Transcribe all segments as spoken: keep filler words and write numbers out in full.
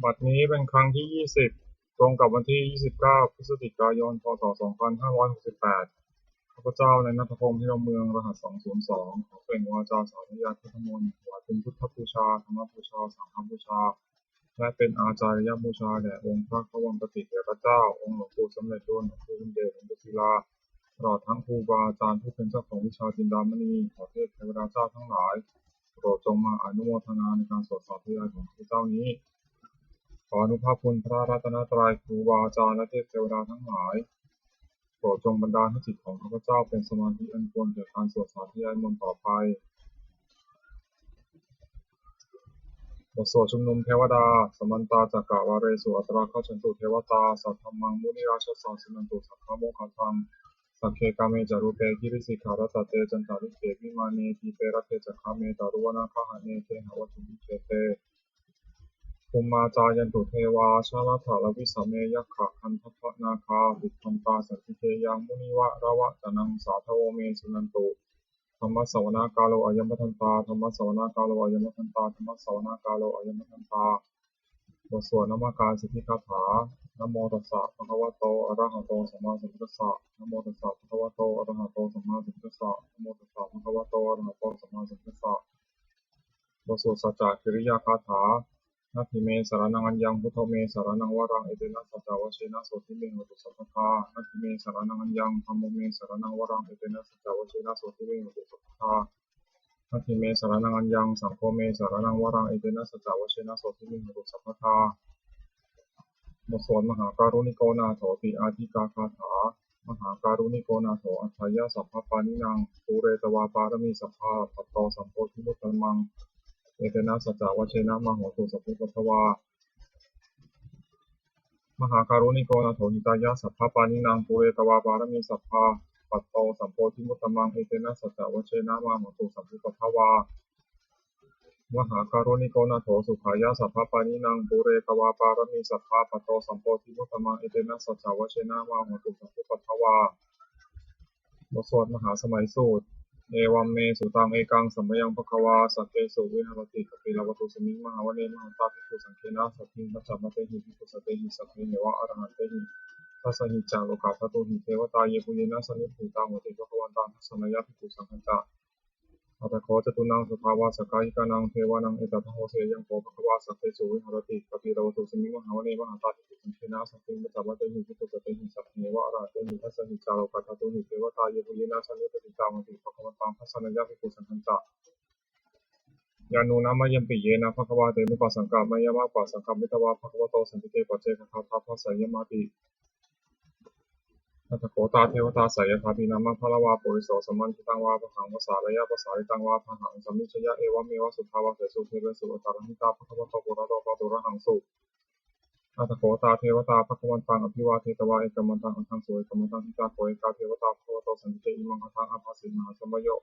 บัดนี้เป็นครั้งที่ ยี่สิบ ตรงกับวันที่ ยี่สิบเก้า พฤศจิกายน พ.ศ. สองพันห้าร้อยหกสิบแปด ข้าพเจ้านายณัฐพงษ์ เทพเมือง รหัส สองศูนย์สอง ขอเปล่งวาจาสาธยายพุทธมนต์ ถวายเป็นพุทธบูชา ธรรมบูชา สังฆบูชา และเป็นอาจาริยบูชาแด่องค์พระควัมปติเถระเจ้า องค์หลวงปู่สำเร็จลุน หลวงปู่บุญเดช หลวงปู่ศิลา ตลอดทั้งครูบาอาจารย์ผู้เป็นเจ้าของวิชาจินดามณี ขอเทพเทวดาเจ้าทั้งหลาย โปรดจงมาอนุโมทนาในการสวดสาธยายของข้าพเจ้านี้ ขออานุภาพคุณพระรัตนตรัย ครูบาอาจารย์ และเทพเทวดาทั้งหลาย โปรดจงบันดาลให้จิตของข้าพเจ้าเป็นสมาธิอันควรแก่การสวดสาธยายมนต์ต่อไป บทสวดชุมนุมเทวดา Samantā cakkavāḷesu atrāgacchantu devatā, saddhammaṃ munirājassa suṇantu saggamokkhadaṃ. Sagge kāme ca rūpe girisikharataṭe cantalikkhe vimāne, dīpe raṭṭhe ca gāme taruvanagahane gehavatthumhi khette, bhummā cāyantu devā jalathalavisame yakkhagandhabbanāgā, tiṭṭhantā santike yaṃ munivaravacanaṃ sādhavo me suṇantu. Dhammassavanakālo ayam bhadantā, dhammassavanakālo ayam bhadantā, dhammassavanakālo ayam bhadantā. บทสวดนมการสิทธิคาถา Namo tassa bhagavato arahato sammāsambuddhassa. Namo tassa bhagavato arahato sammāsambuddhassa. Namo tassa bhagavato arahato sammāsambuddhassa. บทสวดสัจจกิริยาคาถา Natthi me saraṇaṃ aññaṃ, buddho me saraṇaṃ varaṃ, etena saccavajjena sotthi me hotu sabbadā. Natthi me saraṇaṃ aññaṃ, dhammo me saraṇaṃ varaṃ, etena saccavajjena sotthi me hotu sabbadā. Natthi me saraṇaṃ aññaṃ, saṅgho me saraṇaṃ varaṃ, etena saccavajjena sotthi me hotu sabbadā. บทสวดมหาการุณิโกนาโถติอาทิกาคาถา Mahākāruṇiko nātho atthāya sabbapāṇinaṃ, pūretvā pāramī sabbā patto sambodhimuttamaṃ, etena saccavajjena mā hontu sabbupaddavā. Mahākāruṇiko nātho hitāya sabbapāṇinaṃ, pūretvā pāramī sabbā patto sambodhimuttamaṃ, etena saccavajjena mā hontu sabbupaddavā. Mahākāruṇiko nātho sukhāya sabbapāṇinaṃ, pūretvā pāramī sabbā patto sambodhimuttamaṃ, etena saccavajjena mā hontu sabbupaddavā. บทสวดมหาสมัยสูตร Evaṃ me sutaṃ. Ekaṃ samayaṃ bhagavā sakkesu viharati kapilavatthusmiṃ mahāvane mahatā bhikkhusaṅghena saddhiṃ pañcamattehi bhikkhusatehi sabbeheva arahantehi. Dasahi ca lokadhātūhi devatā yebhuyyena sannipatitā honti bhagavantaṃ dassanāya bhikkhusaṅghañca. Atha kho catunnaṃ suddhāvāsakāyikānaṃ devānaṃ etadahosi: Ayaṃ kho bhagavā sakkesu viharati kapilavatthusmiṃ mahāvane mahatā bhikkhusaṅghena saddhiṃ pañcamattehi bhikkhusatehi sabbeheva arahantehi. Dasahi ca lokadhātūhi devatā yebhuyyena sannipatitā honti bhagavantaṃ dassanāya bhikkhusaṅghañca. Yannūna mayampi yena bhagavā tenupasaṅkameyyāma, upasaṅkamitvā bhagavato santike paccekagāthā bhāseyyāmāti. Atha kho tā devatā seyyathāpi nāma balavā puriso sammiñjitaṃ vā bāhaṃ pasāreyya, pasāritaṃ vā bāhaṃ sammiñjeyya, evameva suddhāvāsesu devesu antarahitā bhagavato purato pāturahaṃsu. Atha kho tā devatā bhagavantaṃ abhivādetvā ekamantaṃ aṭṭhaṃsu. Ekamantaṃ ṭhitā kho ekā devatā bhagavato santike imaṃ gāthaṃ abhāsi: Mahāsamayo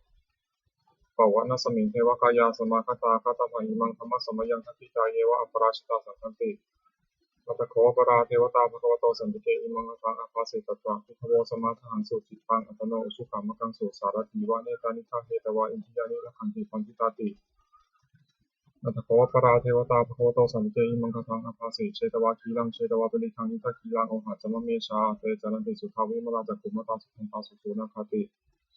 pavanasmiṃ devakāyā samāgatā, āgatamha imaṃ dhammasamayaṃ dakkhitāyeva aparājitasaṅgh anti. Atha kho aparā devatā bhagavato santike imaṃ gāthaṃ abhāsi: Tatra bhikkhavo samādahaṃsu cittaṃ attano ujukamakaṃsu, sārathīva nettāni gahetvā indriyāni rakkhanti paṇḍitāti. Atha kho aparā devatā bhagavato santike imaṃ gāthaṃ abhāsi: Chetvā khīlaṃ chetvā palighaṃ indakhīlaṃ ohaccamanejā, te caranti suddhā vimalā cakkhumatā sudantā susunāgāti.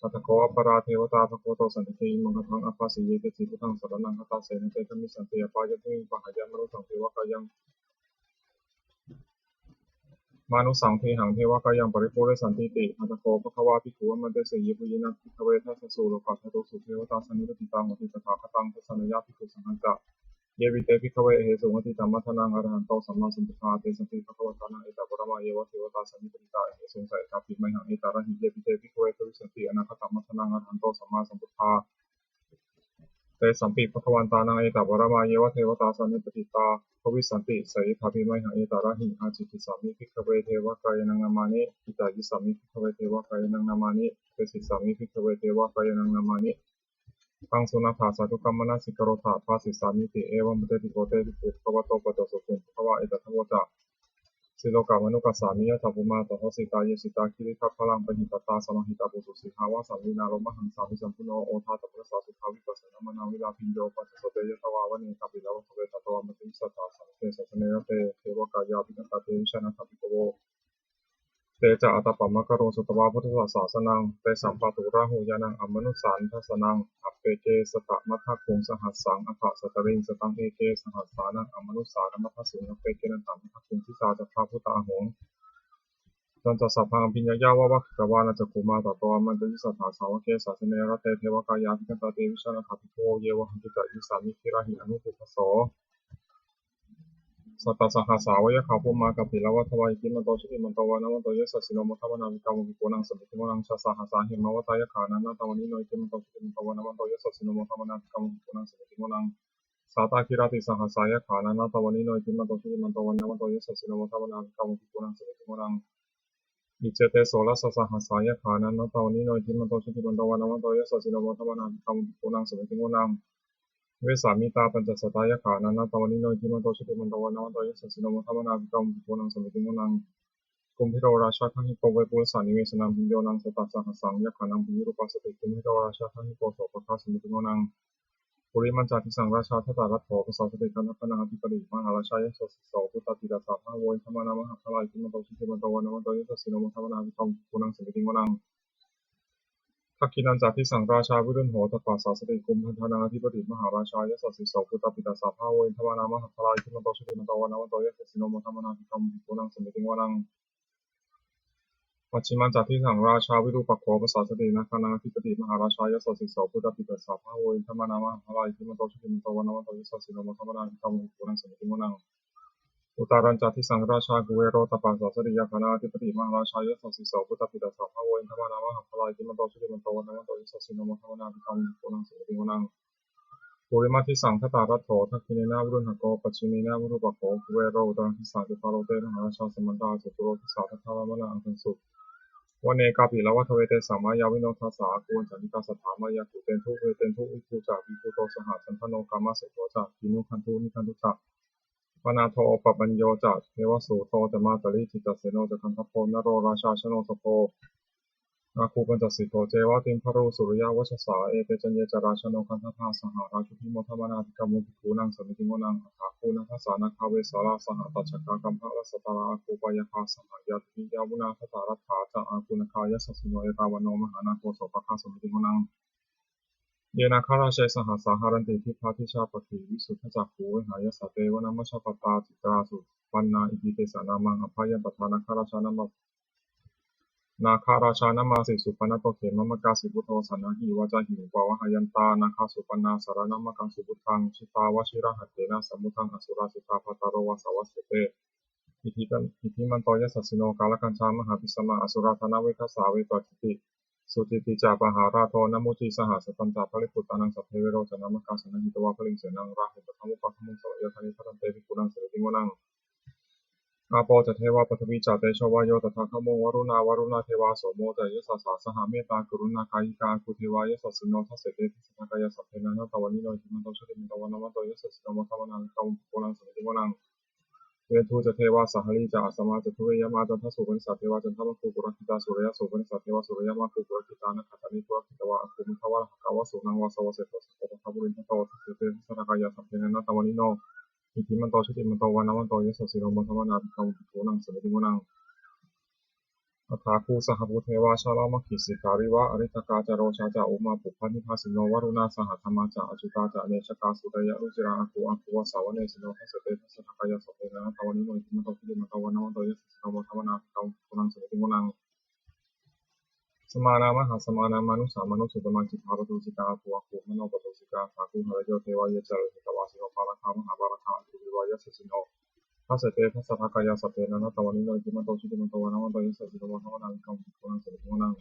Atha kho aparā devatā bhagavato santike imaṃ gāthaṃ abhāsi: Ye keci buddhaṃ saraṇaṃ gatāse, na te gamissanti apāyabhūmiṃ, pahāya mānusaṃ devakāyaṃ mānusaṃ dehaṃ devakāyaṃ paripūressantīti. Atha kho bhagavā bhikkhū āmantesi: Yebhuyyena bhikkhave dasasu lokadhātūsu devatā sannipatitā honti tathāgataṃ dassanāya bhikkhusaṅghañca. Yepi te bhikkhave ahesuṃ atītamaddhānaṃ arahanto sammāsambuddhā, tesampi bhagavantānaṃ etaparamāyeva devatā sannipatitā ahesuṃ, seyyathāpi mayhaṃ etarahi. Yepi te bhikkhave bhavissanti anāgatamaddhānaṃ arahanto sammāsambuddhā, tesampi bhagavantānaṃ etaparamāyeva devatā sannipatitā bhavissanti, seyyathāpi mayhaṃ etarahi. Ācikkhissāmi bhikkhave devakāyānaṃ nāmāni, kittayissāmi bhikkhave devakāyānaṃ nāmāni, desissāmi bhikkhave devakāyānaṃ nāmāni. Taṃ suṇātha sādhukaṃ manasikarotha bhāsissāmīti. Evaṃ bhanteti kho te bhikkhū bhagavato paccassosuṃ. Bhagavā etadavoca: silokamanukassāmi, yattha bhummā tadassitā, ye sitā girigabbharaṃ, pahitattā samāhitā. Puthū sīhāva sallīnā, lomahaṃsābhisambhuno, odātamanasā suddhā, vippasannamanāvilā. Bhiyyo pañcasate ñatvā, vane kāpilavatthave, tato āmantayi satthā, sāvake sāsane rate. Devakāyā abhikkantā, te vijānātha bhikkhavo. Te ca ātappamakaruṃ, sutvā buddhassa sāsanaṃ. Tesampāturahu ñāṇaṃ, amanussāna dassanaṃ. Appeke satamaddakkhuṃ, sahassaṃ atha sattariṃ. Sataṃ eke sahassānaṃ, amanussānamaddasuṃ. Appekenantamaddakkhuṃ, disā sabbā phuṭā ahuṃ. Tañca sabbaṃ abhiññāya, vavakkhitvāna cakkhumā, tato āmantayi satthā, sāvake sāsane rate. Devakāyā abhikkantā, te vijānātha bhikkhavo. Ye vohaṃ kittayissāmi, girāhi anupubbaso. Sattasahassā va yakkhā, bhummā kāpilavatthavā, iddhimanto jutimanto, vaṇṇavanto yasassino, modamānā abhikkāmuṃ, bhikkhūnaṃ samitiṃ vanaṃ. Chasahassā hemavatā, yakkhā nānattavaṇṇino, iddhimanto jutimanto, vaṇṇavanto yasassino, modamānā abhikkāmuṃ, bhikkhūnaṃ samitiṃ vanaṃ. Sātāgirā tisahassā, yakkhā nānattavaṇṇino, iddhimanto jutimanto, vaṇṇavanto yasassino, modamānā abhikkāmuṃ, bhikkhūnaṃ samitiṃ vanaṃ. Iccete soḷasasahassā, yakkhā nānattavaṇṇino, iddhimanto jutimanto, vaṇṇavanto yasassino, modamānā abhikkāmuṃ, bhikkhūnaṃ samitiṃ vanaṃ. Vessāmittā pañcasatā, yakkhā nānattavaṇṇino, iddhimanto jutimanto, vaṇṇavanto yasassino, modamānā abhikkāmuṃ, bhikkhūnaṃ samitiṃ vanaṃ. Kumbhīro rājagahiko, vepullassa nivesanaṃ, bhiyyo naṃ satasahassaṃ, yakkhānaṃ payirupāsati, kumbhīro rājagahiko, sopāga samitiṃ vanaṃ. Purimañca disaṃ rājā, dhataraṭṭho pasāsati, gandhabbānaṃ ādhipati, mahārājā yasassi so. Puttāpi tassa bahavo, indanāmā mahabbalā, iddhimanto jutimanto, vaṇṇavanto yasassino, modamānā abhikkāmuṃ, bhikkhūnaṃ samitiṃ vanaṃ. Dakkhiṇañca disaṃ rājā, virūḷho tappasāsati, kumbhaṇḍānaṃ ādhipati, mahārājā yasassi so. Puttāpi tassa bahavo, indanāmā mahabbalā, iddhimanto jutimanto, vaṇṇavanto yasassino, modamānā abhikkāmuṃ, bhikkhūnaṃ samitiṃ vanaṃ. Pacchimañca disaṃ rājā, virūpakkho pasāsati, nāgānaṃ ādhipati, mahārājā yasassi so. Puttāpi tassa bahavo, indanāmā mahabbalā, iddhimanto jutimanto, vaṇṇavanto yasassino, modamānā abhikkāmuṃ, bhikkhūnaṃ samitiṃ vanaṃ. Uttarañca disaṃ rājā, kuvero tappasāsati, yakkhānaṃ ādhipati, mahārājā yasassi so. Puttāpi tassa bahavo, indanāmā mahabbalā, iddhimanto jutimanto, vaṇṇavanto yasassino, modamānā abhikkāmuṃ, bhikkhūnaṃ samitiṃ vanaṃ. Purimaṃdisaṃ dhataraṭṭho, dakkhiṇena virūḷhako, pacchimena virūpakkho, kuvero uttaraṃ disaṃ. Cattāro te mahārājā, samantā caturo disā, daddallamānā aṭṭhaṃsu, vane kāpilavatthavē. Tesaṃ māyāvino dāsā, āgū vañcanikā saṭhā, māyā kuṭeṇḍu veṭeṇḍu, viṭū ca viṭuṭo saha, candano kāmaseṭṭho ca, kinnughaṇḍu nighaṇḍu ca, panādo opamañño ca, devasūto ca mātali, cittaseno ca gandhabbo, naḷo rājā janosabho, āgū pañcasikho ceva, timbarū suriyavacchasā. Ete caññe ca rājāno, gandhabbā saha rājubhi, modamānā abhikkāmuṃ, bhikkhūnaṃ samitiṃ vanaṃ. Athāgū nābhasā nāgā, vesālā sahatacchakā, kambalassatarā āgū, pāyāgā saha ñātibhi, yāmunā dhataraṭṭhā ca, āgū nāgā yasassino. Erāvaṇo mahānāgo, sopāga samitiṃ vanaṃ. Ye nāgarāje sahasā haranti, dibbā dijā pakkhi visuddhacakkhū, vehāyasā te vanamajjhapattā, citrā supaṇṇā iti tesa nāmaṃ. Abhayantadā nāgarājānamā nāgarājānamāsi, supaṇṇato khemamakāsi buddho, saṇhāhi vācāhi upavhayantā, nāgā supaṇṇā saraṇamakaṃsu buddhaṃ. Jitā vajirahatthena samuddaṃ asurā sitā, bhātaro vāsavassete iddhimanto yasassino. Kālakañjā mahābhismā asurā dānaveghasā, vepacitti sucitti ca pahārādo namucī saha. Satañca baliputtānaṃ sabbe verocanāmakā, sannayhitvā baliṃ senaṃ rāhubhaddamupāgamuṃ, samayodāni bhaddante bhikkhūnaṃ samitiṃ vanaṃ. Āpo ca devā paṭhavī ca tejo vāyo tadāgamuṃ, varuṇā vāruṇā devā somo ca yasasā saha. Mettākaruṇākāyikā āgū devā yasassino, dasete dasadhā kāyā sabbe nānattavaṇṇino, iddhimanto jutimanto vaṇṇavanto yasassino, modamānā abhikkāmuṃ bhikkhūnaṃ samitiṃ vanaṃ. Veṇḍū ca devā sahalī ca asamā ca duve yamā, candassūpanisā devā candamāgū purakkhitā, suriyassūpanisā devā suriyamāgū purakkhitā, nakkhattāni purakkhitvā āgū mandavalāhakā, vasūnaṃ vāsavo seṭṭho sakkopāga purindado, dasete dasadhā kāyā sabbe nānattavaṇṇino, iddhimanto jutimanto vaṇṇavanto yasassino, modamānā abhikkāmuṃ bhikkhūnaṃ samitiṃ vanaṃ. Athāgū sahabhū devā jalamaggisikhāriva, ariṭṭhakā ca rojā ca ummāpupphanibhāsino, varuṇā sahadhammā ca accutā ca anejakā, sūleyyarucirā āgū āgū vāsavanesino, dasete dasadhā kāyā sabbe nānattavaṇṇino, iddhimanto jutimanto vaṇṇavanto yasassino, modamānā abhikkāmuṃ bhikkhūnaṃ samitiṃ vanaṃ. Samānā mahāsamānā mānusā mānusuttamā, khiḍḍāpadūsikā āgū āgū manopadūsikā, athāgū harayo devā ye ca lohitavāsino, pāragā mahāpāragā āgū devā yasassino, dasete dasadhā kāyā sabbe nānattavaṇṇino, iddhimanto jutimanto vaṇṇavanto yasassino, modamānā abhikkāmuṃ bhikkhūnaṃ samitiṃ vanaṃ.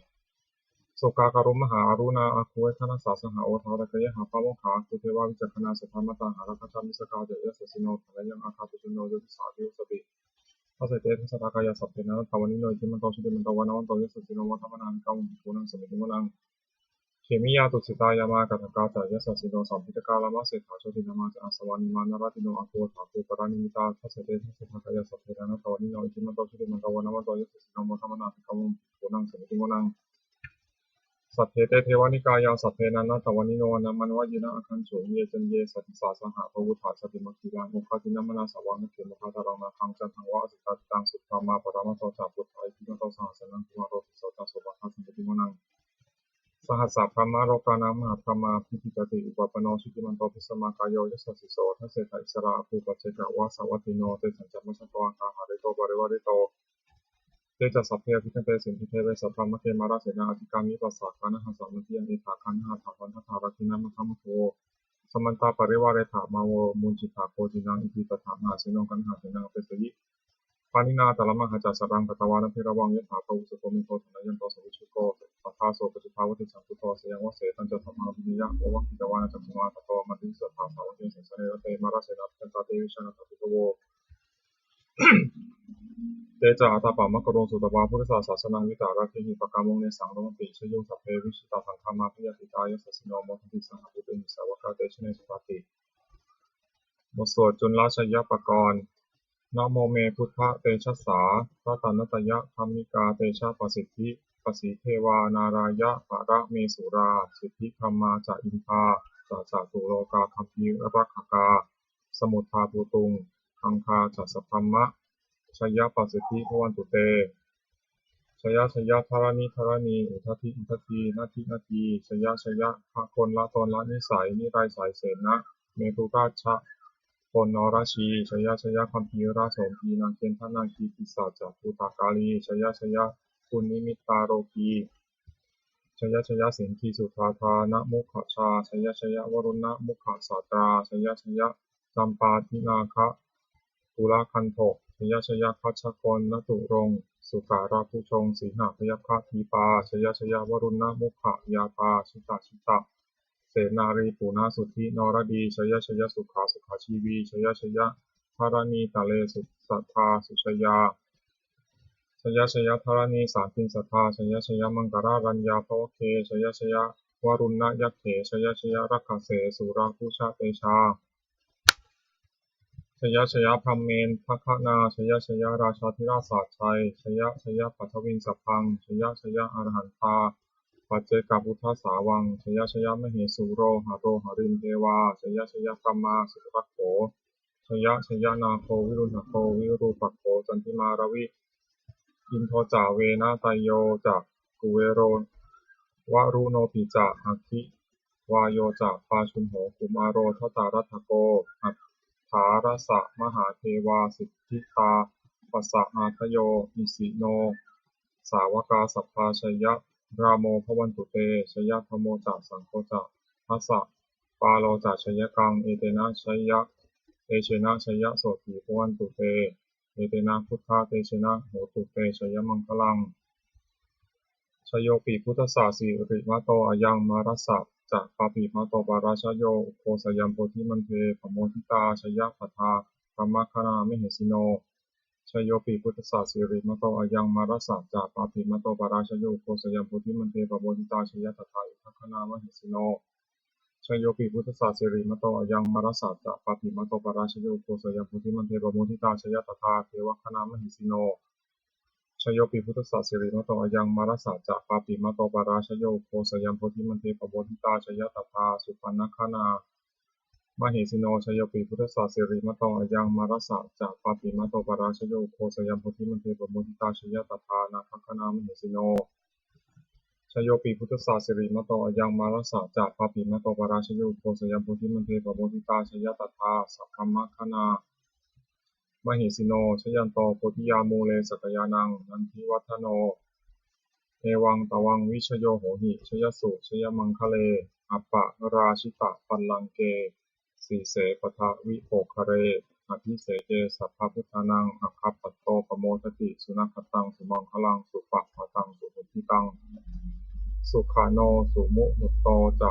Sokārū mahāāruṇā āgū veghanasā saha, odātagayhā pāmokkhā āgū devā vicakkhaṇā, sadāmattā hāragajā missakā ca yasassino, thanayaṃ āgā pajjunno yo disā abhivassati, dasete dasadhā kāyā sabbe nānattavaṇṇino, iddhimanto jutimanto vaṇṇavanto yasassino, modamānā abhikkāmuṃ bhikkhūnaṃ samitiṃ vanaṃ. Khemiyā tusitā yāmā kaṭṭhakā ca yasassino, lambitakā lāmaseṭṭhā jotināmā ca āsavā, nimmānaratino āgū athāgū paranimmitā. Dasete dasadhā kāyā sabbe nānattavaṇṇino, iddhimanto jutimanto vaṇṇavanto yasassino, modamānā abhikkāmuṃ bhikkhūnaṃ samitiṃ vanaṃ. Saṭṭhete devanikāyā sabbe nānattavaṇṇino, nāmanvayena āgañchuṃ ye caññe sadisā saha. Pavutthajātimakkhīlaṃ oghatiṇṇamanāsavaṃ, dakkhemoghataraṃ nāgaṃ candaṃva asitātitaṃ. Subrahmā paramatto ca puttā iddhimato saha, sanaṅkumāro tisso ca sopāga samitiṃ vanaṃ. Sahassabrahmalokānaṃ mahābrahmābhitiṭṭhati, upapanno jutimanto bhismākāyo yasassi so. Dasettha issarā āgū paccekavasavattino, tesañca majjhato āgā hārito parivārito. Te ca sabbe abhikkante sinde deve sabrahmake, mārasenā abhikkāmi passa kaṇhassa mandiyaṃ. Etha gaṇhatha bandhatha rāgena samayodhi, samantā parivāretha mā vo muñcittha koci naṃ. Iti tattha mahāseno kaṇhasenaṃ apesayi, pāṇinā talamāhacca saraṃ katvāna bheravaṃ. Yathā pāvussako megho thanayanto savijjuko, tadā so paccudāvatti saṅkuddho asayaṃvase. Tañca sabbaṃ abhiññāya vavakkhitvāna cakkhumā, tato āmantayi satthā sāvake sāsane rate. Mārasenā abhikkantā te vijānātha bhikkhavo, te ca ātappamakaruṃ sutvā buddhassa sāsanaṃ, vītarāgehi pakkāmuṃ nesaṃ lomampi iñjayuṃ. Sabbe vijitasaṅgāmā bhayātītā yasassino, modanti saha bhūtehi sāvakā te janesutāti. บทสวดจุลชัยปกรณ์ Namo me buddhatejasā ratanattayadhammikā tejapasiddhi, pasīdevā nārāya paramesurā, siddhibrahmā ca indā ca catulokā gambhīrakkhakā, samuddā bhūtuṃ gaṅgā ca sabrahmajayapasiddhi bhavantu te. Jaya jaya dharaṇi dharaṇī, udadhi udadhī, nadi nadī, jaya jaya gagonlatonlanisai niraisaisenna merurāja ponorajī, jaya jaya gambhīrasombhī nāgendanāgī pisācabhūtakālī, jaya jaya dunnimittarogī, jaya jaya siṅgīsudādānamukhajā, jaya jaya varuṇṇamukhasātrā, jaya jaya campādināga kulagantho, jaya jaya gajagonnaturaṅga sukarabhujaṅga sīhabyagghadīpā, jaya jaya varuṇṇamukhayātrā jita jita senārī punasuddhi naradī, jaya jaya sukhā sukhā jīvī, jaya jaya dharaṇītale susadā sujayā, jaya jaya dharaṇī sāntin sadā, jaya jaya maṅkararaññā bhavagge, jaya jaya varuṇṇayakkhe, jaya jaya rakkhase surabhujatejā, jaya jaya brahmendagaṇā, jaya jaya rājādhirājasājjaya, jaya jaya paṭhaviṃ sabbaṃ, jaya jaya arahantā paccekabuddhasāvaṃ, jaya jaya mahesuro haro harindevā, jaya jaya brahmā surakkho, jaya jaya nāgo viruḷhako virūpakkho candimā ravi, indo ca venateyyo ca kuvero varuṇopi ca aggi vāyo ca pājuṇho kumāro dhataraṭṭhako, aṭṭhārasa mahādevā siddhitāpasaādayo, isino sāvakā sabbā jayarāmo bhavantu te. Jayadhammo ca saṅgho ca dasapālo ca jayakaṃ, etena jaya tejena jayasotthī bhavantu te. Etena buddhatejena hotu te jayamaṅgalaṃ. Jayopi buddhassa sirimato ayaṃ, mārassa ca pāpimato parājayo, ugghosayaṃ bodhimaṇḍe pamoditā, jaya tadā brahmagaṇā mahesino. Jayopi buddhassa sirimato ayaṃ, mārassa ca pāpimato parājayo, ugghosayaṃ bodhimaṇḍe pamoditā, jaya tadā indagaṇā mahesino. Jayopi buddhassa sirimato ayaṃ, mārassa ca pāpimato parājayo, ugghosayaṃ bodhimaṇḍe pamoditā, jaya tadā devagaṇā mahesino. Jayopi buddhassa sirimato ayaṃ, mārassa ca pāpimato parājayo, ugghosayaṃ bodhimaṇḍe pamoditā, jaya tadā supaṇṇagaṇā mahesino. Jayopi buddhassa sirimato ayaṃ, mārassa ca pāpimato parājayo, ugghosayaṃ bodhimaṇḍe pamoditā, jaya tadā nāgagaṇā mahesino. Jayopi buddhassa sirimato ayaṃ, mārassa ca pāpimato parājayo, ugghosayaṃ bodhimaṇḍe pamoditā, jaya tadā sabrahmagaṇā mahesino. Jayanto bodhiyā mūle sakyānaṃ nandivaḍḍhano, evaṃ tvaṃ vijayo hohi jayassu jayamaṅgale, aparājitapallaṅke sīse paṭhavipokkhare, abhiseke sabbabuddhānaṃ aggappatto pamodati. Sunakkhattaṃ sumaṅgalaṃ supabhātaṃ suhuṭṭhitaṃ, sukhaṇo sumuhutto ca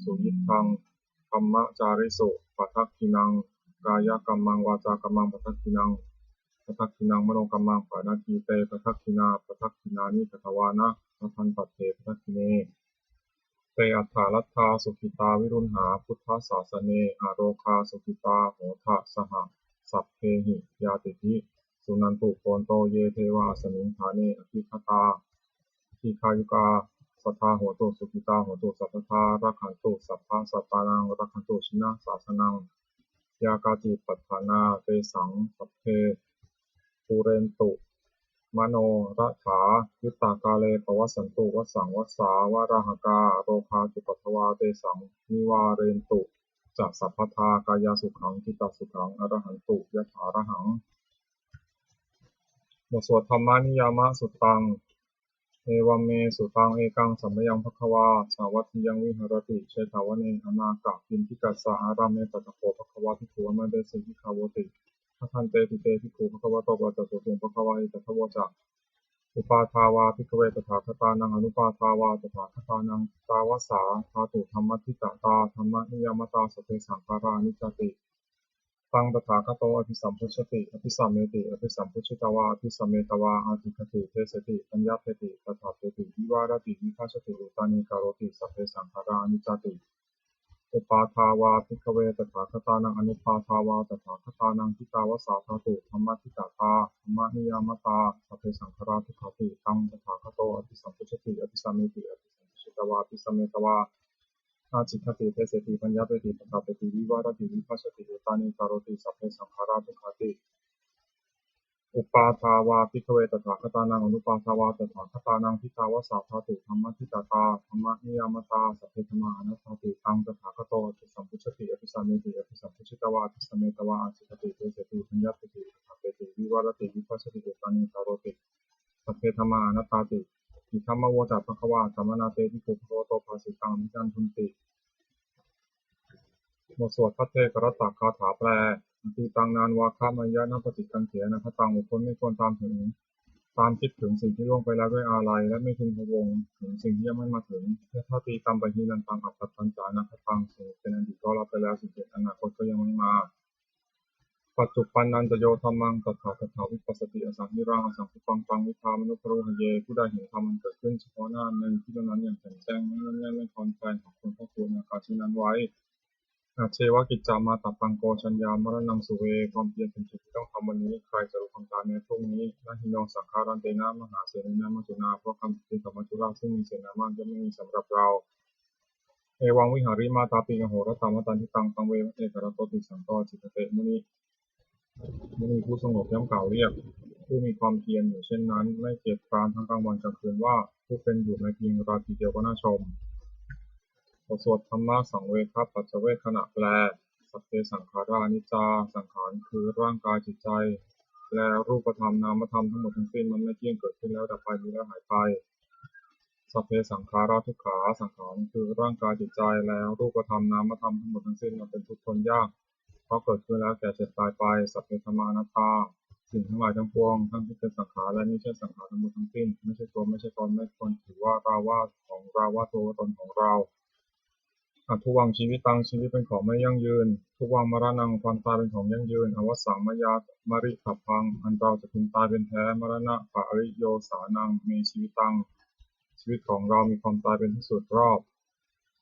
suyiṭṭhaṃ brahmacārisu, padakkhiṇaṃ kāyakammaṃ vācākammaṃ padakkhiṇaṃ, padakkhiṇaṃ manokammaṃ paṇidhī te padakkhiṇā, padakkhiṇāni katvāna labhantatthe padakkhiṇe. te atthaladdhā sukhitā viruḷhā buddhasāsane, arogā sukhitā hotha saha sabbehi ñātibhi. Suṇantu bhonto ye devā asmiṃ ṭhāne adhigatā dīghāyukā sadā hontu sukhitā hontu sabbadā, rakkhantu sabbasattānaṃ rakkhantu jinasāsanaṃ. Yā kāci patthanā tesaṃ sabbe pūrentu manorathā, yuttakāle pavassantu vassaṃ vassā valāhakā, rogā cupaddavā tesaṃ nivārentu ca sabbadā, kāyāsukhaṃ cittasukhaṃ arahantu yathārahaṃ. บทสวด Dhammaniyāmasuttaṃ. Evaṃ me sutaṃ. Ekaṃ samayaṃ bhagavā sāvatthiyaṃ viharati jetavane anāthapiṇḍikassa ārāme. Tatra kho bhagavā bhikkhūnamantaresi bhikkhavoti. Bhadanteti te bhikkhū bhagavato paccassosuṃ. Bhagavā etadavoca. Uppādā vā bhikkhave tathāgatānaṃ anuppādā vā tathāgatānaṃ ṭhitā va sā dhātu dhammaṭṭhitatā dhammaniyāmatā sabbe saṅkhārā aniccāti. Taṃ tathāgato abhisambujjhati abhisameti, abhisambujjhitvā abhisametvā ācikkhati deseti paññapeti paṭṭhapeti vivarati vibhajati uttānīkaroti sabbe saṅkhārā aniccāti. Uppādā vā bhikkhave tathāgatānaṃ anuppādā vā tathāgatānaṃ ṭhitā va sā dhātu dhammaṭṭhitatā dhammaniyāmatā sabbe saṅkhārā dukkhāti. Taṃ tathāgato abhisambujjhati abhisameti, abhisambujjhitvā abhisametvā ācikkhati deseti paññapeti paṭṭhapeti vivarati vibhajati uttānīkaroti sabbe saṅkhārā dukkhāti. Uppādā vā bhikkhave tathāgatānaṃ anuppādā vā tathāgatānaṃ ṭhitā va sā dhātu dhammaṭṭhitatā dhammaniyāmatā sabbe dhammā anattāti. Taṃ tathāgato abhisambujjhati abhisameti, abhisambujjhitvā abhisametvā ācikkhati deseti paññapeti paṭṭhapeti vivarati vibhajati uttānīkaroti sabbe dhammā anattāti. Idamavoca bhagavā. Attamanā te bhikkhū bhagavato bhāsitaṃ abhinandunti. บทสวดภัทเทกรัตตคาถาแปล Atītaṃ nānvāgameyya nappaṭikaṅkhe anāgataṃ อดทนไม่ควรตามถึง ตามคิดถึงสิ่งที่ล่วงไปแล้วด้วยอาลัย และไม่พึงพะวงถึงสิ่งที่ยังไม่มาถึง Yadatītampahīnantaṃ appattañca anāgataṃ สิ่งเป็นอดีตก็ละไปแล้ว สิ่งเป็นอนาคตก็ยังไม่มา Paccuppannañca yo dhammaṃ tattha tattha vipassati, asaṃhiraṃ asaṅkuppaṃ taṃ viddhā manubrūhaye. ผู้ใดเห็นธรรมอันเกิดขึ้นเฉพาะหน้าในที่นั้นๆอย่างแจ่มแจ้ง ไม่งอนแง่นไม่คลอนแคลน เขาควรพอกพูนอาการเช่นนั้นไว้ Ajjeva kiccamātappaṃ ko jaññā maraṇaṃ suve. ความเพียรเป็นกิจที่ต้องทำวันนี้ ใครจะรู้ความตายแม้พรุ่งนี้ Na hi no saṅgarantena mahāsenena maccunā เพราะการผัดเพี้ยนกับมัจจุราชซึ่งมีเสนามากย่อมไม่มีสำหรับเรา Evaṃ vihārimātāpiṃ ahorattamatanditaṃ taṃ ve bhaddekarattoti santo ācikkhate muni. มุนีผู้สงบย่อมกล่าวเรียกผู้มีความเพียรอยู่เช่นนั้น ไม่เกียจคร้านทั้งกลางวันกลางคืนว่า ผู้เป็นอยู่แม้เพียงราตรีเดียวก็น่าชม บทสวดธรรมสังเวคปัจจเวกขณะแปล Sabbe saṅkhārā aniccā สังขารคือร่างกายจิตใจ และรูปธรรมนามธรรมทั้งหมดทั้งสิ้นมันไม่เที่ยง เกิดขึ้นแล้วดับไป มีแล้วหายไป Sabbe saṅkhārā dukkhā สังขารคือร่างกายจิตใจ และรูปธรรมนามธรรมทั้งหมดทั้งสิ้นมันเป็นทุกข์ทนยาก เพราะเกิดขึ้นแล้วแก่เจ็บตายไป Sabbe dhammā anattā สิ่งทั้งหลายทั้งปวงทั้งที่เป็นสังขารและมิใช่สังขารทั้งหมดทั้งสิ้น ไม่ใช่ตัวไม่ใช่ตน ไม่ควรถือว่าเราว่าของเราว่าตัวว่าตนของเรา Addhuvaṃ jīvitaṃ ชีวิตเป็นของไม่ยั่งยืน Dhuvaṃ maraṇaṃ ความตายเป็นของยั่งยืน Avassaṃ mayā maritabbaṃ อันเราจะพึงตายเป็นแท้ Maraṇapariyosānaṃ me jīvitaṃ ชีวิตของเรามีความตายเป็นที่สุดรอบ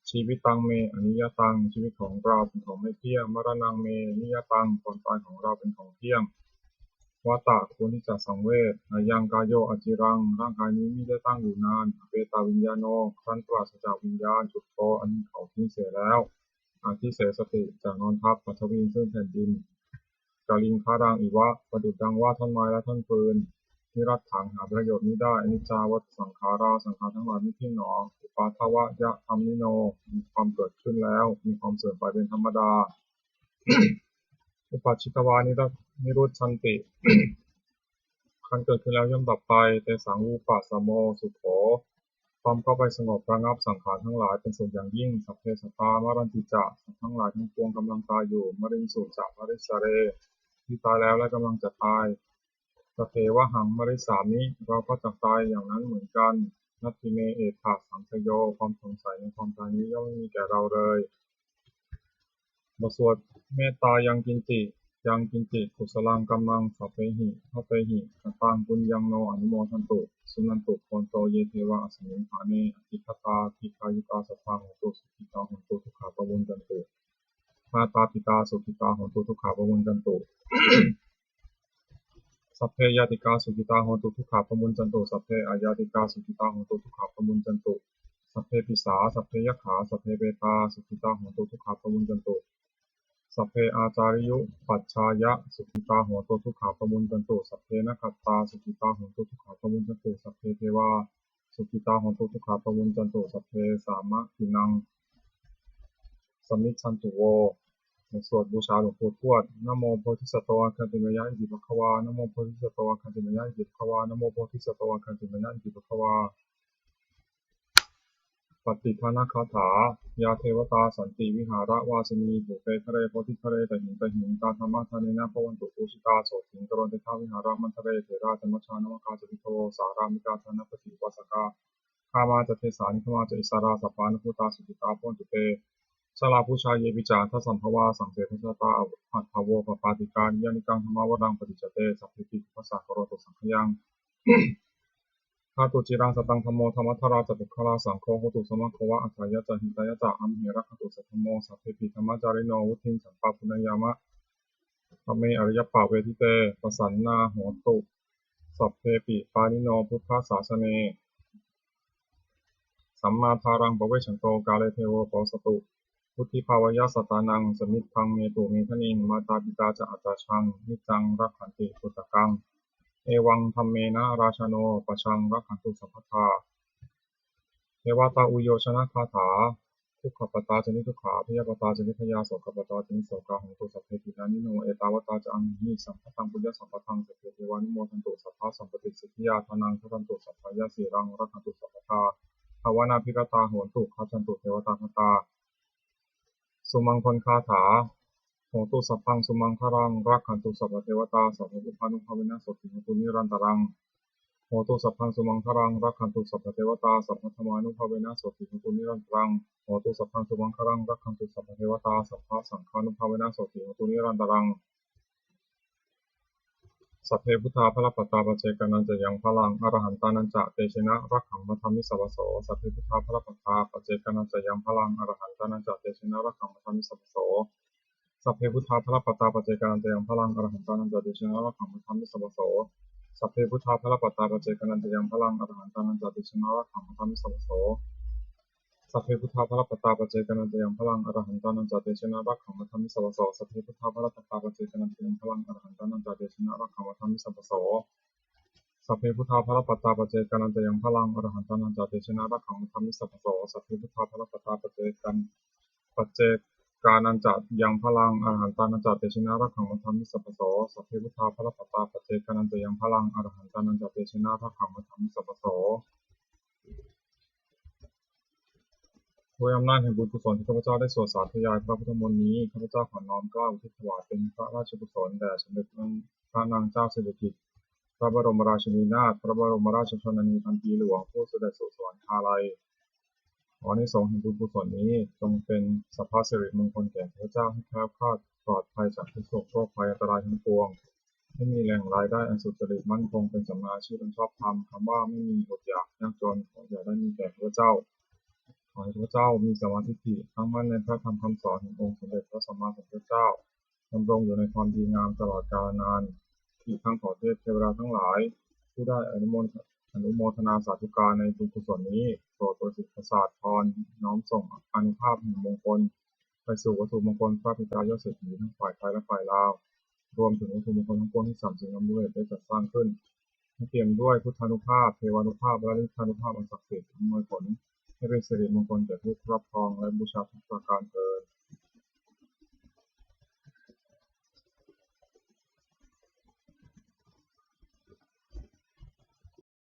Jīvitaṃ me aniyataṃ ชีวิตของเราเป็นของไม่เที่ยง Maraṇaṃ me niyataṃ ความตายของเราเป็นของเที่ยง Vata ควรที่จะสังเวช Ayaṃ kāyo aciraṃ ร่างกายนี้มิได้ตั้งอยู่นาน Apetaviññāṇo ครั้นปราศจากวิญญาณ Chuḍḍho อันเขาทิ้งเสียแล้ว Adhisessati จะนอนทับ Paṭhaviṃ ซึ่งแผ่นดิน Kaliṅgaraṃ iva ประดุจดังว่าท่อนไม้และท่อนฟืน Niratthaṃ หาประโยชน์มิได้ Aniccā vata saṅkhārā สังขารทั้งหลายไม่เที่ยงหนอ Uppādavayadhammino มีความเกิดขึ้นแล้ว มีความเสื่อมไปเป็นธรรมดา Uppajjitvā nira- nirujjhanti ครั้นเกิดขึ้นแล้วย่อมดับไป Tesaṃ vūpasamo sukho ความเข้าไปสงบระงับสังขารทั้งหลายเป็นสุขอย่างยิ่ง Sabbe sattā maranti ca สัตว์ทั้งหลายทั้งปวงกำลังตายอยู่ Mariṃsu ca marissare ที่ตายแล้วและกำลังจะตาย Tathevāhaṃ marissāmi เราก็จักตายอย่างนั้นเหมือนกัน Natthi me ettha saṃsayo ความสงสัยในความตายนี้ย่อมไม่มีแก่เราเลย บทสวดเมตตายังกิญจิ Yaṃ kiñci kusalaṃ kammaṃ sabbehi bhavehi kataṃ puññaṃ no anumodantu suṇantu bhonto ye devā asmiṃ ṭhāne adhigatā dīghāyukā sadā hontu sukhitā hontu dukkhā pamuñcantu. Mātā pitā sukhitā hontu dukkhā pamuñcantu. Sabbe ñātikā sukhitā hontu dukkhā pamuñcantu. Sabbe aññātikā sukhitā hontu dukkhā pamuñcantu. Sabbe pisā sabbe yakkhā sabbe petā sukhitā hontu dukkhā pamuñcantu. Sabbe ācariyupajjhāyā sukhitā hontu dukkhā pamuñcantu. Sabbe nakkhattā sukhitā hontu dukkhā pamuñcantu. Sabbe devā sukhitā hontu dukkhā pamuñcantu. Sabbe sampattīnaṃ samijjhantu vo. บทสวดบูชาหลวงปู่ทวด Namo bodhisatto āgantimāya iti bhagavā. Namo bodhisatto āgantimāya iti bhagavā. Namo bodhisatto āgantimāya iti bhagavā. Pattidānagāthā. Yā devatā santi vihāravāsinī, thūpe ghare bodhighare tahiṃ tahiṃ, tā dhammadānena bhavantu pūjitā, sotthiṃ karontedha vihāramaṇḍale. Therā ca majjhā navakā ca bhikkhavo, sārāmikā dānapatī upāsakā, gāmā ca desā nigamā ca issarā, sappāṇabhūtā sukhitā bhavantu te. Jalābujā yepi ca aṇḍasambhavā, saṃsedajātā athavopapātikā, niyyānikaṃ dhammavaraṃ paṭicca te, sabbepi pugghassa karontu saṅkhayaṃ. Ṭhātu ciraṃ sataṃ dhammo, dhammaddharā ca puggalā, saṅgho hotu samaggo va, atthāya ca hitāya ca. Amhe rakkhatu saddhammo, sabbepi dhammacārino, vuḍḍhiṃ sampāpuṇeyyāma, dhamme ariyappavedite. Pasannā hontu sabbepi, pāṇino buddhasāsane, sammā dhāraṃ pavecchanto, kāle devo pavassatu. Vuḍḍhibhāvāya sattānaṃ, samiddhaṃ netu medaniṃ, mātā pitā ca atrajaṃ, niccaṃ rakkhanti puttakaṃ, evaṃ dhammena rājāno, pajaṃ rakkhantu sabbadā. Devatāuyyojanagāthā. Dukkhappattā ca niddukkhā, bhayappattā ca nibbhayā, sokappattā ca nissokā, hontu sabbepi pāṇino. Ettāvatā ca amhehi, sambhataṃ puññasampadaṃ, sabbe devānumodantu, sabbasampattisiddhiyā. Dānaṃ dadantu saddhāya, sīlaṃ rakkhantu sabbadā, bhāvanābhiratā hontu, gacchantu devatāgatā. Sumaṅgalagāthā. Hotu sabbaṃ sumaṅgalaṃ, rakkhantu sabbadevatā, sabbabuddhānubhāvena, sotthī hontu nirantaraṃ. Hotu sabbaṃ sumaṅgalaṃ, rakkhantu sabbadevatā, sabbadhammānubhāvena, sotthī hontu nirantaraṃ. Hotu sabbaṃ sumaṅgalaṃ, rakkhantu sabbadevatā, sabbasaṅghānubhāvena, sotthī hontu nirantaraṃ. Sabbe buddhā balappattā, paccekānañca yaṃ balaṃ, arahantānañca tejena, rakkhaṃ bandhāmi sabbaso. Sabbe buddhā balappattā, paccekānañca yaṃ balaṃ, arahantānañca tejena, rakkhaṃ bandhāmi sabbaso. Sabbe buddhā balappattā, paccekānañca yaṃ balaṃ, arahantānañca tejena, rakkhaṃ bandhāmi sabbaso. Sabbe buddhā balappattā, paccekānañca yaṃ balaṃ, arahantānañca tejena, rakkhaṃ bandhāmi sabbaso. Sabbe buddhā balappattā, paccekānañca yaṃ balaṃ, arahantānañca tejena, rakkhaṃ bandhāmi sabbaso. Sabbe buddhā balappattā, paccekānañca yaṃ balaṃ, arahantānañca tejena, rakkhaṃ bandhāmi sabbaso. Sabbe buddhā balappattā, paccekānañca yaṃ balaṃ, arahantānañca tejena, rakkhaṃ bandhāmi sabbaso. Sabbe buddhā balappattā, paccekānañca yaṃ balaṃ, arahantānañca tejena, rakkhaṃ bandhāmi sabbaso. Sabbe buddhā balappattā, paccekānañca yaṃ balaṃ, arahantānañca tejena, rakkhaṃ bandhāmi sabbaso. ด้วยอำนาจแห่งบุญกุศลที่ข้าพเจ้าได้สวดสาธยายพระพุทธมนต์นี้ ข้าพเจ้าขอน้อมเกล้าอุทิศถวายเป็นพระราชกุศลแด่สมเด็จพระนางเจ้าสิริกิติ์ พระบรมราชินีนาถ พระบรมราชชนนีพันปีหลวง ผู้เสด็จสู่สวรรคาลัย ขออานิสงส์แห่งบุญกุศลนี้จงเป็นสัพพสิริมงคลแก่ข้าพเจ้า ให้แคล้วคลาดปลอดภัยจากทุกข์โศกโรคภัยอันตรายทั้งปวง ให้มีแหล่งรายได้อันสุจริตมั่นคง เป็นสัมมาอาชีพอันชอบธรรม คำว่าไม่มีอดอยากยากจน ขออย่าได้มีแก่ข้าพเจ้า ขอให้ข้าพเจ้ามีสัมมาทิฏฐิตั้งมั่นในพระธรรมคำสอนแห่งองค์สมเด็จพระสัมมาสัมพุทธเจ้า ดำรงอยู่ในความดีงามตลอดกาลนาน อีกทั้งขอเทพเทวดาทั้งหลาย ผู้ได้อนุโมท- อนุโมทนาสาธุการในบุญกุศลนี้ โปรดประสิทธิ์ประสาทพร น้อมส่งอานุภาพแห่งมงคล ไปสู่วัตถุมงคลพระปิดตายอดเศรษฐีทั้งฝ่ายไทยและฝ่ายลาว รวมถึงวัตถุมงคลทั้งปวงที่สามสิ่งอันบุญได้จัดสร้างขึ้น ให้เปี่ยมด้วยพุทธานุภาพ เทวานุภาพ และฤทธานุภาพอันศักดิ์สิทธิ์ อำนวยผลให้เป็นสิริมงคลแก่ผู้ครอบครองและบูชาทุกประการเทอญ